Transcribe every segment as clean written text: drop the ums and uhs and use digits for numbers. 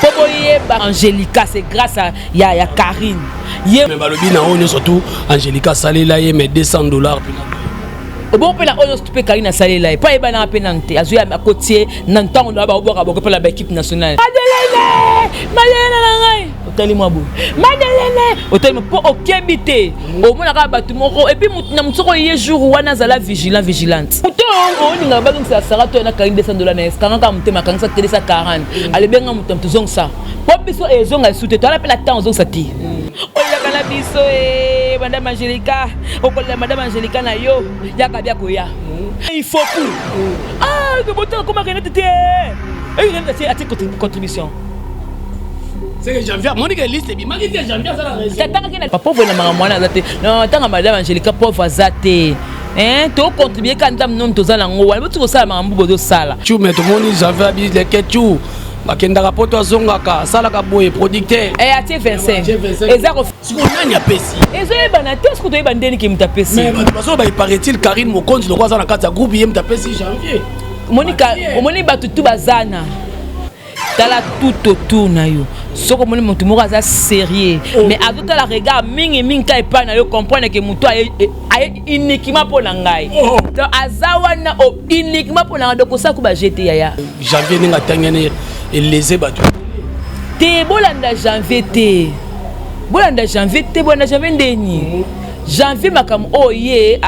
Mpo boyeba Angelica, c'est grâce à ya Karine ye. Mais balobi na oyo nyonso tu Angelica asalela ye, mais 200 $ mpena. Obongo mpe na oyo nyonso mpe Karine asalela ye, mpo ayebanaka mpe nanu te. Azwi, akotie na ntango na baobwaka boko mpe na baéquipe nationale. Madelene, Madelene na ngai, otali mwa boye, Madelene, otali mpo okebi te, omonaka bato moko. Et puis na motu soko ye jour wana azala vigilant, vigilante. Moto oyo olingaka bazongisela Sara to na Karine 200 $ na ye, kangaka motema, akangisa te 240, alebenga moto na moto, ozongisa mpo biso ezonga esu te. Toala mpe na ntango ozongisa te. Olelaka na biso e madame Angélika, okolela madame Angélika na yo yaka bia koya. Il faut ku ah botala komaka nete te, atie atie contribution. C'est que janvier amoni ke liste ebimaki te, janvier aza na raison. Tatangaki na pauvre na makambo wana aza te. Non, ntanga madame Angélika pauvre aza te. Tocontribue ka nzambe nono toza nango wana, boti kosala makambo bozosala. Tu mais tomoni janvier abileke tu bakendaka poto, azongaka, asalaka boye, producteur. Atie 25, eza. Sikoyo nani apesi? Ezoyebana te. Soki toyeba ndeni ke moto apesi. Mais bato bazoba, il paraît-il Karine Mokonzi lokwa aza na kati ya groupe, ye moto apesi janvier. Omoni bato tu bazana, tala tout autour na yo. Soki omoni motu moko aza sérieux, oh, mais azotala regard mingimingi ka epai na yo, comprendre ke motu aye uniquement mpo na ngai. Oh. Donc aza wana uniquement mpo na ngai, donc osala ku baje te, yaya. Janvier ndenge atangani eleze bato. Te, bolanda janvier te, bolanda janvier te, bolanda janvier ndeni. Janvier, makambo oyo ye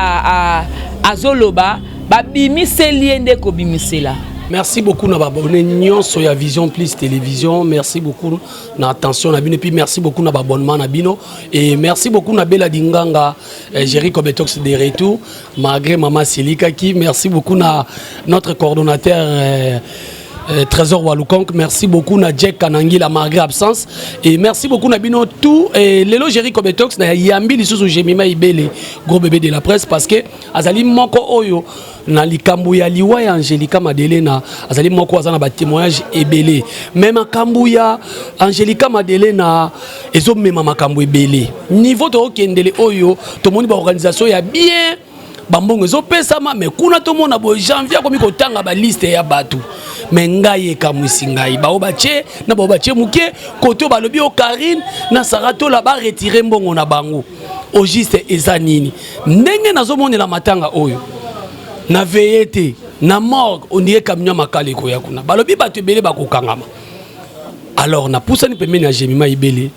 azoloba, babimiseli ye nde kobimisela. Merci beaucoup na baabonné nyonso ya Vision Plus Télévision. Merci beaucoup na attention na bino, et puis merci beaucoup na baabonnement na bino, et merci beaucoup na Bela Dinganga, Jerry Kobetox de retour malgré mama Silikaki. Merci beaucoup na notre coordonnateur Trésor Walukonk. Merci beaucoup na Jack Kanangila malgré absence, et merci beaucoup na bino tout. Et lelo Jerry Kobetox na yambi lisusu Jemima Ibele, gros bébé de la presse, parce que azali moko oyo na likambo ya liwa ya Angélika Madelena, azali moko aza na batémoignage ebele. Mais makambo ya Angélika Madelena ezomema makambo ebele. Niveau tokokendele oyo, tomoni baorganisation ya bien, bambongo ezopesama, mais kuna tomona boye janvier akomi kotanga baliste ya bato. Mais ngai ekamwisi ngai, bao batie na bao batie moke kote oyo balobi o Karine na Saratola baretire mbongo na bango. Au juste eza nini? Ndenge nazomonela matanga oyo na veye te na morgue, ondire camion ya makala ekoya kuna, balobi bato ebele bakokangama. Alors napusani pembeni ya Jemima Ibele,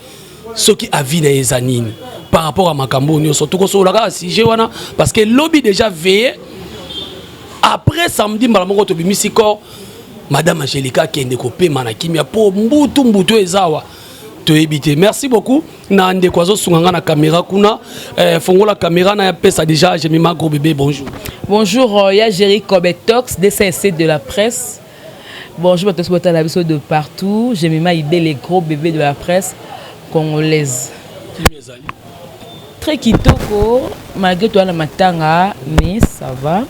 soki avis na ye eza nini par rapport à makambo oyo nyonso. Tokosolola kaka sujet wana parce que lobi déjà veille, après samedi mbala moko tobimisi corps madame Angélika akende kopema na kimia, mpo mbutu mbutu eza awa, toyebi te. Merci beaucoup na ndeko azosunga nga na caméra kuna. Fongola caméra na yapesa déjà Jemima gros bébé, bonjour. Bonjour, ya Jerry Kobetox, DCSC de la presse. Bonjour bato botala biso de partout. Jemima Ibele, gros bébé de la presse congolaise. Kimia ezali? Très kitoko, malgré toi na matanga, mais ça va.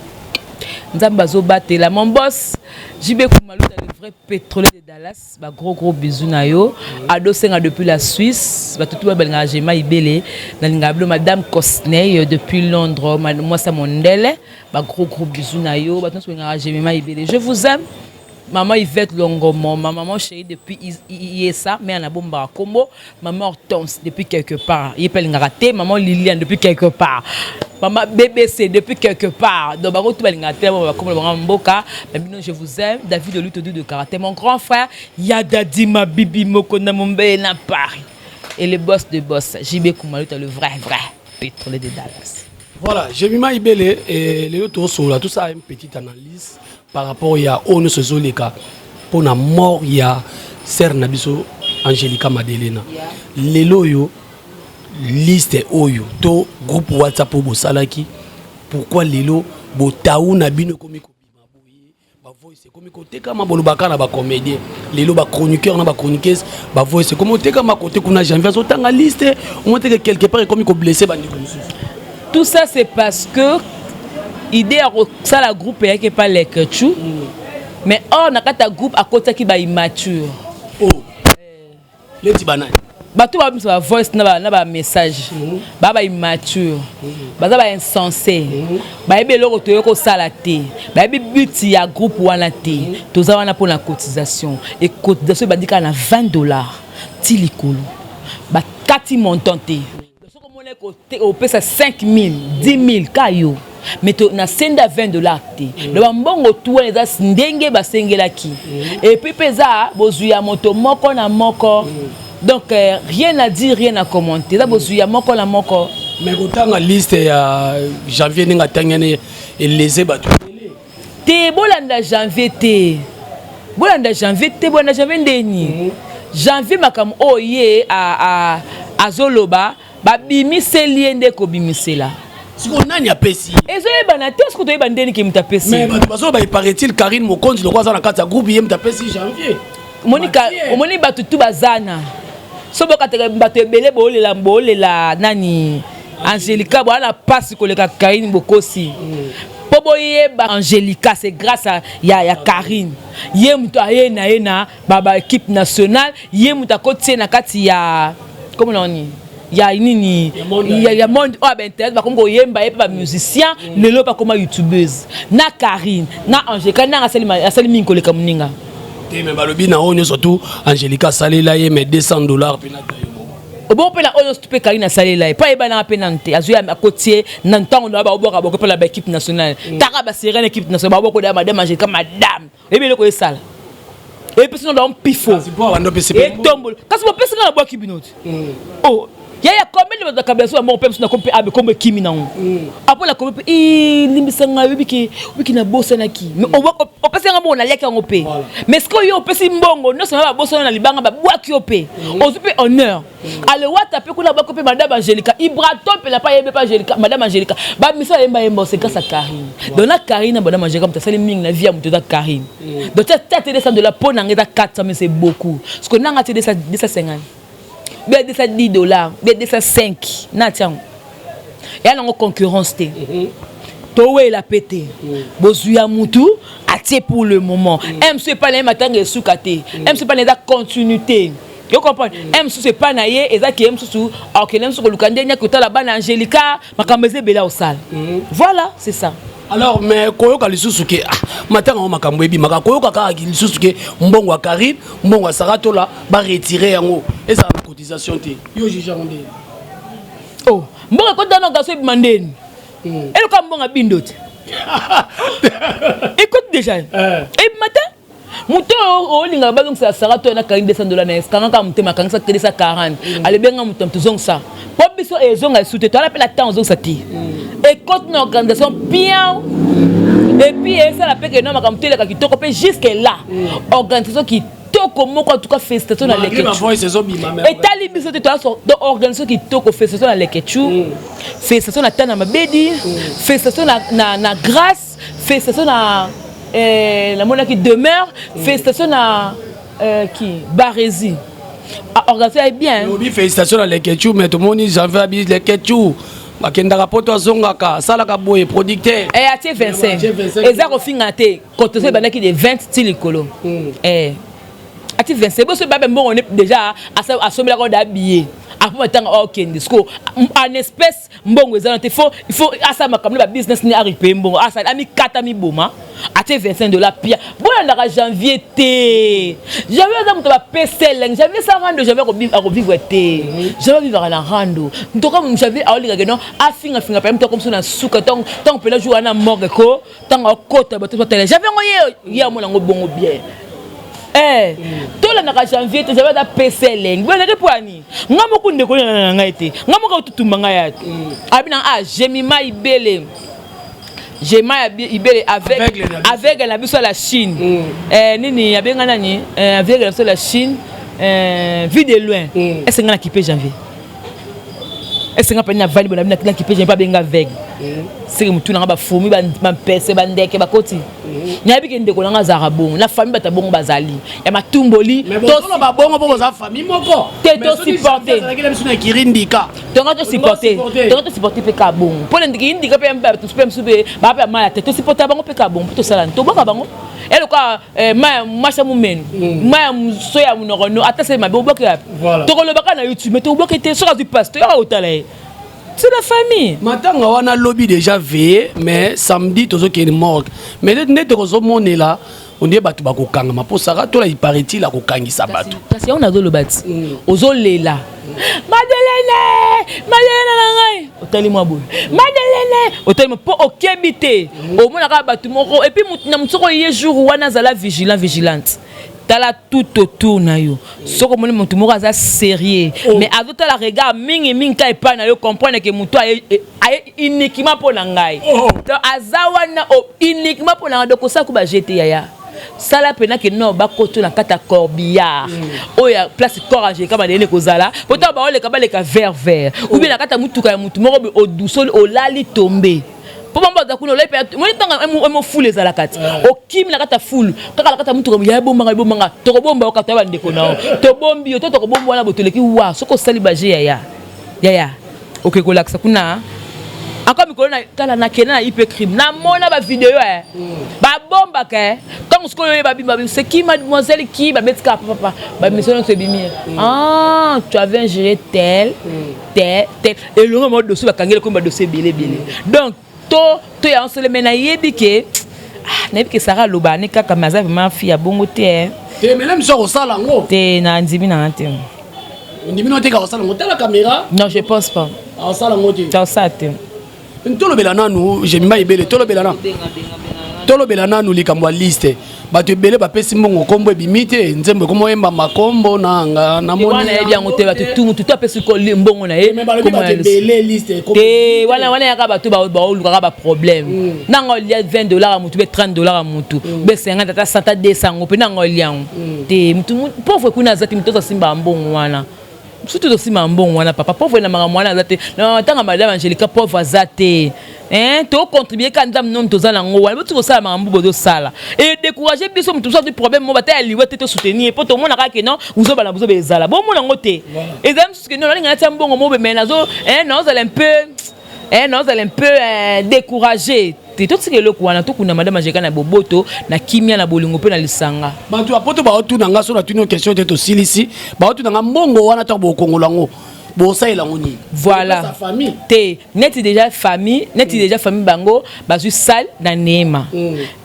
Nzambe azobatela mon boss JB Kumaluta, le vrai pétrolier de Dallas. Ba gros gros bisous na yo. Ado Senga depuis la Suisse. Bato tu balingaka Jema Ibele. Nalingaka bino. Madame Cosney depuis Londres, mwasa mondele. Ba gros gros bisous na yo. Bato nyonso balingaka Jemima Ibele. Je vous aime. Maman Yvette Longomo, ma maman chérie depuis IESA, mais na bomba Kombo, maman Hortense depuis quelque part. Yepelingaka te, maman Liliane depuis quelque part. Maman BBC depuis quelque part. Donc bango tout balingaka te, ba kombo bango mboka. Mais bino, je vous aime. David de lutte de karaté, mon grand frère Yadadi Mabibi Moko na Mumbai na Paris. Et le boss de boss, JB Kumaluta, le vrai vrai pétrolier de Dallas. Voilà, Jemima Ibele et lelo tosolola tout ça, une petite analyse par rapport ya oyo nyonso ezoleka mpona mort ya sœur na biso Angélika Madelena. Lelo oyo liste oyo to groupe WhatsApp oyo bosalaki, pourquoi lelo botau na bino ekomi kobima boye, bavoice ekomi kotekama? Bolobaka na bacomédien, lelo bachroniqueur na bachroniqueuse, bavoice ekomi kotekama kote kuna. Janvier azotanga liste, omoteke quelque part ekomi koblesse bandeko mosusu. Tout ça, c'est parce que idée ya kosala groupe eyaki epa Lekechu, mais or na kati ya groupe akotaki baimmature. Oh, leti banani? Bato babimisa bavoice na bamessage, baa baimmature, baza bainsensé, bayebi eloko toye kosala te, bayebi but ya groupe wana te. Toza wana mpona cotisation e cotisation ebandi kaka na 20 $ ti likolo, bakati montant te. Soki omoni opesa 5000, 10 000 ka yo, mais nasenda 20 $ te. Donc bambongo tu wana eza ndenge basengelaki, et puis mpe eza bozwi ya moto moko na moko. Donc rien à dire, rien à commenter, eza bozwi ya moko na moko. Mais kotanga liste ya Janvier ndenge atangani eleze bato. Te, bolanda Janvier te, bolanda Janvier te, bolanda Janvier ndeni. Janvier, makambo oyo ye azoloba, babimiseli ye nde kobimisela. Sikoyo nani apesi? Ezoyebana te. Soki toyeba ndeni ke moto apesi. Mais bato bazoloba, il paraît-il, Karine Mokonzi lokwa aza na kati ya groupe, ye moto apesi Janvier. Omoni bato tu bazana so bokataka bato ebele, boolela, boolela nani? Angélika. Boza na mpasi koleka Karine, bokosi. Mpo boyeba Angélika, c'est grâce à ya Karine. Ye moto aye na ye na ba équipe nationale, ye moto akotie na kati ya komona nini ya nini ya monde oyo bainternet, bakomi koyemba ye mpe bamusicien. Lelo mpe akoma youtubeuse na Karine na Angélika. Nanga asali mingi koleka moninga. Te, me balobi na oyo nyonso tu Angélika asalela ye, mais 200 $ mpe na tayo. Obongo mpe na oyo nyonso mpe Karine asalela ye, mpo ayebanaka mpe nanu te. Azwi, akotie na ntango na baobwaka boko mpe na baéquipe nationale, taka baserene équipe nationale, baobwako da madame Angélika. Madame oyebi eloko esala, epesi no mpifo etombolo, kasi bopesi nga na bwaki bino te. Oh yaya, combien de bato bakabela so bambongo mpe mosu nakomi mpe abe kombo ekimi nango apo nakomi mpe limbisa ngai, oyebiki obiki nabosanaki. Mais opesi nga mbongo, naliaki yango mpe. Mais sikoyo yo opesi mbongo nyonso na babosana na libanga, babwaki yo mpe, ozwi mpe honneur. Ale wata mpe kuna bwaki mpe madame Angélika Ibrato mpe na pa yembe mpe Angélika, madame Angélika bamisa bayemba yemba, c'est grâce à Karine. Donc na Karine na madame Angélika, moto asali mingi na vie ya moto eza Karine. Donc tia te 200 $ mpo nanga eza 400, mais c'est beaucoup, parce que nanga te 250 bien, 210 $, bien 205 na tiango eya nango concurrence te, towela pe te. Bozwi ya mutu atie pour le moment mosusu epai na ye, matanga esuka te. Mosusu epai na ye eza continuité, yo comprendre. Mosusu epai na ye eza ke ye mosusu akende mosusu koluka ndenge aki kotala bana Angélika, makambo eza ebele akosala. Voilà, c'est ça. Alors, mais koyoka lisusu ke ah, matanga yango makambo ebimaka, koyoka kaka lisusu ke mbongo ya Karine, mbongo ya Saratola, baretire yango, ezala na cotisation te, yo juge yango ndeni? Oh, mbongo ekota na gaso ebima ndeni? Eloka mbongo abindo te, ekoti déjà, ebima te. Moto oyo olingaka bazongisa Sara to na Karine 200 $ na ye, kangaka motema, akangisa 240, alebenga moto tozongisa mpo biso ezonga esu te. Toala mpe na ntango ozongisa te, ekoti na organisation bien, et puis esala mpe keno makambo to eleka kitoko mpe. Jusque là organisation kitoko moko, en tout cas félicitation na Lekechu. Etali biso te, toza organisation kitoko. Félicitation na Lekechu, félicitation na Tana Mabedi, félicitation na Grâce, félicitation na namonaki Demeure, félicitation na qui Barési. Organisation ya bien. Obi félicitation na Lekechu, mais tomoni Janvier abi Lekechu bakendaka poto, azongaka, asalaka boye, producteur. Eh, atie 25, eza kofinga te. Cotisation ebandaki de 20 ti likolo. Eh, ati 25, boso babe mbongo ne déjà asombelaka da billet apo matanga okende. Siko en espèce mbongo eza na te, faut il faut asala makambo na babusiness ne arécupérer mbongo, asala amikata miboma, atie 25 $ pia. Bolandaka Janvier te, Janvier aza moto bapesa elengi. Janvier sa rando, Janvier akovivre te, Janvier avivaka na rando. Ntoka Janvier aolingaka no afingafinga pe moto akomiso na suka. Ntango mpena jour wana morgue ko ntango akota, bato batala Janvier ngo ye ye amona yango bongo bien. Eh, tolandaka Janvier te, Janvier aza pesa elengi. Bolandaki mpo ani nga moko ndeko na ngai te, nga moko otutumba ngai ya te. Abi na ah Jemima Ibele, Jema Ibele avec na biso ya la Chine. Eh, nini abenga nani? Eh, avec na biso ya la Chine, eh, vie de loin. Esenga na kipe Janvier, esenga mpe na vali bona na kipe Janvier abenga aveugle. Seke motu nanga, bafourmi, bampese, bandeke bakoti. Nayebi ke ndeko nanga azalaka bongo na famille, bato ya bongo bazali ya matumboli. Babongo mpo boza famille moko. Te, tosupporte. Biso na kirindika. Tonga tosupporte, tonga tosupporte mpe ka bongo mpo na ndiki indika mpe bato mpe mosusu mpe baa mpe ya mala te. Tosupporte bango mpe ka bongo mpo tosala tobwaka bango eloka mai masha mumenu, mai ya so ya monoko no ata sele mabe obwakela. Tokolobaka na YouTube, mais tobwake te. Soki azwi mpasi, toyaka kotala ye, c'est la famille. Matanga wana lobi déjà veillé, mais samedi tozokende morgue, mais nde tokozomonela ondie bato bakokangama mpo Sara Tola, il paraît-il, akokangisa bato. Kasi yango nazoloba ti ozolela Madelene, Madelene na ngai, otali mwa boye, Madelene, otali mpo okebi te, omonaka bato moko. Et puis na motu soko ye jour wana, azala vigilant, vigilante, tala tout autour na yo. Soki omoni motu moko aza sérieux, mais azotala regard mingimingi ka epai na yo, comprendre ke motu aye uniquement mpo na ngai. Donc aza wana uniquement mpo na ngai. Donc osala ko bajete yaya, sala mpena ke no bakoto na kati ya corbillard oyo ya place corps Angélika Madelene kozala, po ntango baoleka, baleka vert vert, ou bien na kati ya motuka ya motu moko odusoli, olali tombe, mpo bango baza kuna. Olai mpe moni ntango emo fulu ezalaka ti okimi na kati ya fulu, kaka na kati ya motuka ya ebombanga, ebombanga, tokobomba yo kaka ya bandeko na yo, tobombi yo to tokobomba wana bo toleki wa. Soki osali baje yaya, yaya oke kolakisa kuna encore mikolo na tala nakende na IP crime, namona bavideo e babombaka e ntango sikoyo oyeba bima, c'est qui mademoiselle qui babetika papa, bamission nyonso ebimi: "Ah, tu avais ingéré tel tel tel." Elongo mo dossier bakangeli komi badossier ebele ebele. Donc to ya nsole, mais nayebi ke, ah, nayebi ke Sara aloba ne kaka, mais aza vraiment fille ya bongo te. Te, mais miso akosala yango. Te, na ndimi nanga te. Ndimi no te ka kosala yango, tala caméra. Non, je pense pas. Akosala yango te. Tosala te. Tolobela nanu Jemima ebele, tolobela nanu, tolobela nanu likambo ya liste. Bato ebele bapesi mbongo, nkombo ebimi te, nzembo ekomo oyemba makombo nanga. Wana yebi yango te. Bato tu, mutu to apesi mbongo na ye. Ebele liste. Te, wana wana yaka bato baolukaka baproblème. Nanga olia 20 $ ya mutu, be 30 $ ya mutu, be 50, ata 100, ata 200 yango mpe nanga olia yango te. Mutu pauvre kuna aza te. Mutu ozosimba mbongo wana, surtout tosimba mbongo wana, papa pauvre na makambo wana aza te. Ntanga madame Angélika, pauvre aza te. Tocontribue ka nzambe nono toza nango wana. Boti kosala makambo bozosala e décourage biso. Moto mosusu azwi problème mo bata ya liwa te, tosoutenir mpo tomona kaka ke non, bozobala, bozoba ezala bomona yango te. Ezala mosusu ke non, nalinga natia mbongo mo bemele, nazo naozala un peu, naozala un peu découragé te. Totika eloko wana, tokunda madame Angélika na boboto, na kimia, na bolingo mpe na lisanga. Bato ya poto baotuna nga so, natuni yo question te, tosilisi. Baotuna nga mbongo wana, ntango bokongola yango, bosalela yango nini? Voilà. Famille. Te, neti déjà famille, neti déjà famille bango bazwi salle na Neema,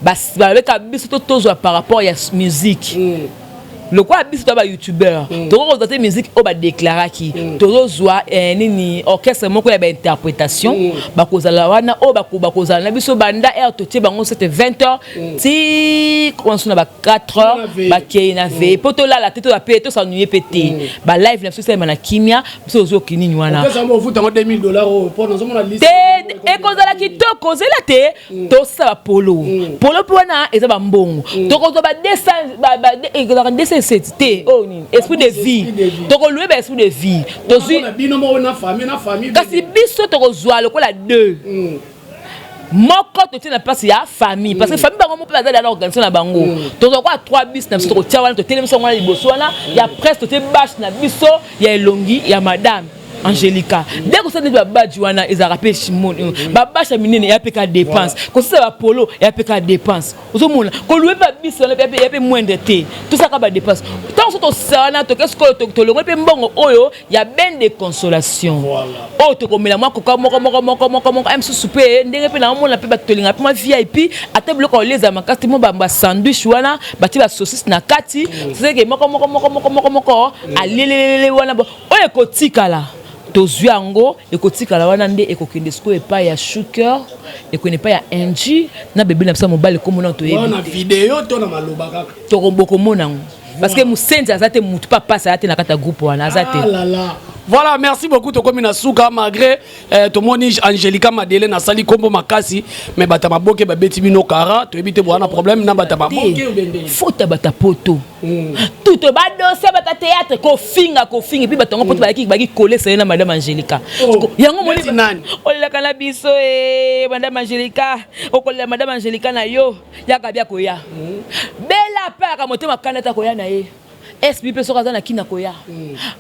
babeka biso to tozwa par rapport ya musique. Lokola biso to bayoutubeur, tokoki kozwa te musique oyo badeklaraki. Tozozwa nini, orchestre moko ya bainterprétation bakozala wana, oyo bakozala na biso banda heure totie bango 7 20 heures ti konso na ba 4 heures, bakei na veille mpo tolala te, toza pe tosanuye mpe te. Balive na biso esalema na kimia. Biso tozoki nini wana te, ekozala kitoko. Ozela te, tosala bapolo polo mpe wana eza bambongo tokozwa ba 200, ekozalaka 207 te, oyo nini, esprit de vie. Tokolue ba esprit de vie tozwi, kasi biso tokozwa lokola deux moko totie na place ya famille, parce que famille bango moko mpe baza na organisation na bango. Tozwa kwa trois bis na biso, tokotia wana, totelemisa yango wana liboso wana ya presse, totie bâche na biso ya elongi ya madame Angélika. Nde kosala neti babaji wana ezalaka mpe babâche ya minene, eya mpe ka dépense. Kosala bapolo eya mpe ka dépense. Ozomona kolue mpe babisi wana ya mpe moindre te. Tosalaka badépense ntango so tosala wana, toke sikoyo tolongoli mpe mbongo oyo ya bain de consolation oyo tokomela mwa koka moko moko moko moko moko mosusu mpe ndenge mpe naomona mpe bato tolinga mpe mwa VIP, ata biloko ya kolia makasi te, mo basandwich wana batie basaucisse na kati, seke moko moko moko moko moko moko alielelele wana. Oyo ekotikala, tozwi yango, ekotikala wana nde ekokende sikoyo epai ya Shuker, ekokende epai ya Ng na bebe na biso ya mobali. Komona toyebi. Video to na maloba kaka. Bokomona yango, parce que mosenzi aza te, mutu mpe apasi aza te na kati ya groupe wana, aza te. Ah. Voilà, merci beaucoup. Tokomi na suka malgré tomoni Angelica Madeleine asali kombo makasi, mais bata maboke babeti bino kara, toyebi te bwana problème na bata maboke obende. Faute ya bata poto. Tout badossier bata théâtre, kofinga kofinga, et puis bato yango poto bayaki kolesa ye na madame Angélika. Oh, yango moni. Neti nani? Olelaka na biso e madame Angélika, okolela madame Angélika na yo yaka bia koya. Bela mpe ayaka motema kanda ta koya na ye sb mpe soki aza na kina koya.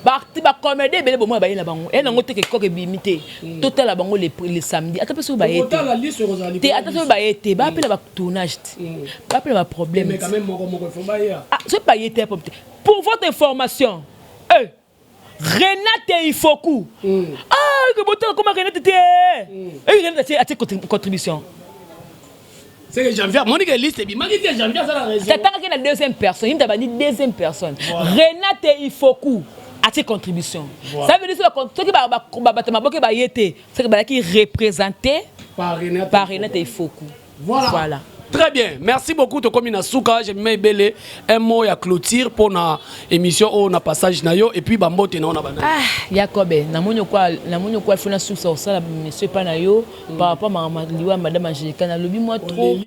Bacomédie ebele bomoi baye na bango ye nango te kekoke ebimi te. Totala bango le samedi, ata mpe soki baye te. Otala liso ekozala te, ata soki baye te, bapela batournage te, bapela baproblème. Mais quand même moko moko il faut baya. Ah, soki baye te, te. Pour votre information, Renate Ifoku. Ah, que botala koma Renate te. Eh, Renate atie contribution. C'est que janvier moni que liste ebimaki te, janvier aza na raison. Tatangaki na deuxième personne, yimta bandi deuxième personne. Renate Ifoku atie contribution. Ça veut dire soki bato maboke baye te, soki bazalaki représenté par Renate. Par Renate Ifoku. Voilà. Voilà. Très bien, merci beaucoup. Tokomi na suka, je mets ebele un mot ya clôture pour na émission oyo na passage na yo et puis bambote na ona bana. Ah, Yakobe, namoni okwa fona susa osala monsieur pa na yo par rapport à liwa madame Angélika, nalobi moi trop.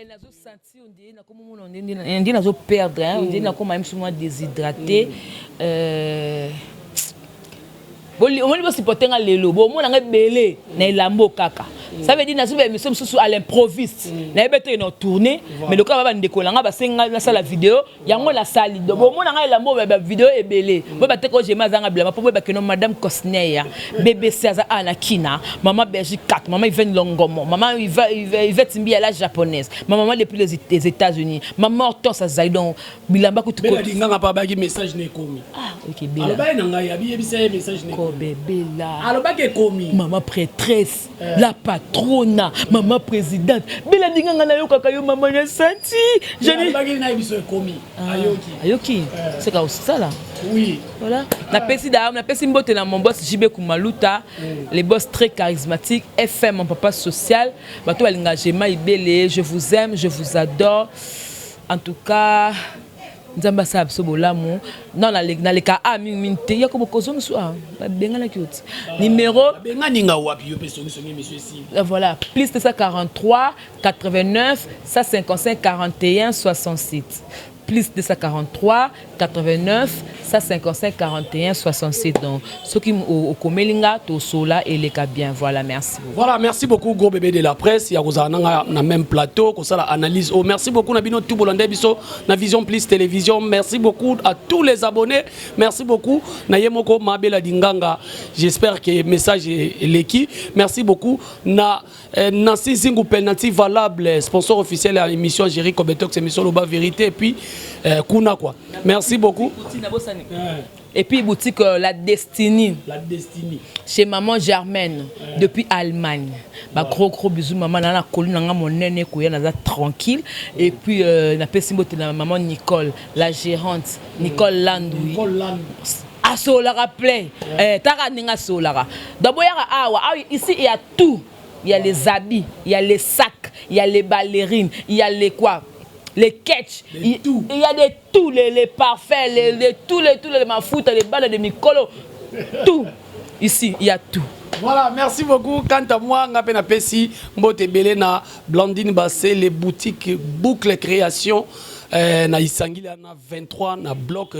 Nazosentir ondire nakomomona ondire nazoperdre, ondire nakoma ye mosu mwa déshydraté. Omoni, bosupporte nga lelo, bomona nga ebele na elambo kaka. Ça veut dire nazoba émission mosusu à l'improviste, nayebi te na tourner, mais lokola ba bandeko na nga basengi nga nasala video yango, nasali. Donc bomona nga elambo, bavideo ebele. Boyeba te ko jema azanga bilamba mpo boyeba keno madame Cosneya BBC aza a na kina, mama Belgique 4, mama Yvonne Longomo, mama Yvette Mbi la japonaise, ma maman depuis les États-Unis, mama Hortense azali. Donc bilamba kutu. Bela dinganga pa baki message na ekomi. Ah, ok, Bela. Alobaki na ngai abiyebisa ye message na ekomi. Kobe Bela. Alobaki ekomi. Mama prêtresse, la patrona, mama présidente Bela dinganga, nayokaka yo mama na santi. Alobaki na ye biso ekomi, ayoki. Ayoki seka osala. Oui. Voilà, napesi da napesi mbote na mon boss JB Kumaluta, les boss très charismatique FM, mon papa social. Bato balinga Jema Ibele, je vous aime, je vous adore. En tout cas Nzambe asala biso bolamu. Non, naleka a mingimingi te, yako bokozongiso a babenganaki yo ti numéro. Babengani nga wapi? Yo mpe songisongi monsieur esi. Voilà, plus 243 89 155 41 67, plus 243 89 155 41 67. Donc soki okomeli nga, tosola eleka bien. Voilà, merci beaucoup. Voilà, merci beaucoup gros bébé de la presse ya kozala nanga na même plateau kosala analyse. Oh, merci beaucoup na bino tout bolanda biso na Vision Plus Télévision. Merci beaucoup à tous les abonnés, merci beaucoup na ye moko Mabela Dinganga, j'espère que message eleki. Merci beaucoup na Nancy Zingu Penalty valable, sponsor officiel à l'émission Jerry Kobetox, émission Loba Vérité, et puis kuna quoi. Merci beaucoup. Et puis boutique La Destinée. La Destinée. Chez maman Germaine, depuis Allemagne. Bah, gros gros bisous maman, nana koli nanga monene koya naza tranquille. Et puis napesi mbote na maman Nicole, la gérante, Nicole Landoui. Nicole Landoui. Asolaka plein. Eh, taka ndenge asolaka. D'abord yaka awa, awa ici il y a tout. Il y a les habits, il y a les sacs, il y a les ballerines, il y a les quoi, les ketch, Les tout. Il y a des tout, les parfums, les tout, les tout, les mafuta, les balles de mikolo, tout. Ici, il y a tout. Voilà, merci beaucoup. Quant à moi, nga pe napesi mbote ebele na Blandine Bassé, les boutiques Boucle Création na Isangila na 23 na bloc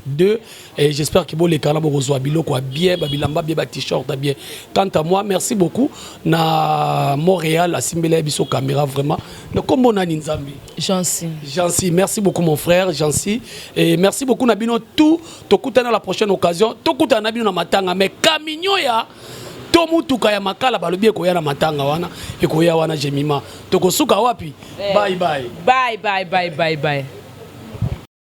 2 et j'espère que boleka na bokozwa biloko ya bien, babilamba bien, ba t-shirt ya bien. Quant à moi, merci beaucoup na Montréal asimbela biso caméra vraiment. Na kombo nani Nzambe? Jancy. Jancy, merci beaucoup mon frère Jancy et merci beaucoup na bino tout. Tokutana la prochaine occasion. Tokutana na bino na matanga, mais camion ya to mutuka ya makala balobi ekoya na matanga wana, ekoya wana. Jemima, tokosuka wapi? Bye bye. Bye bye bye bye bye.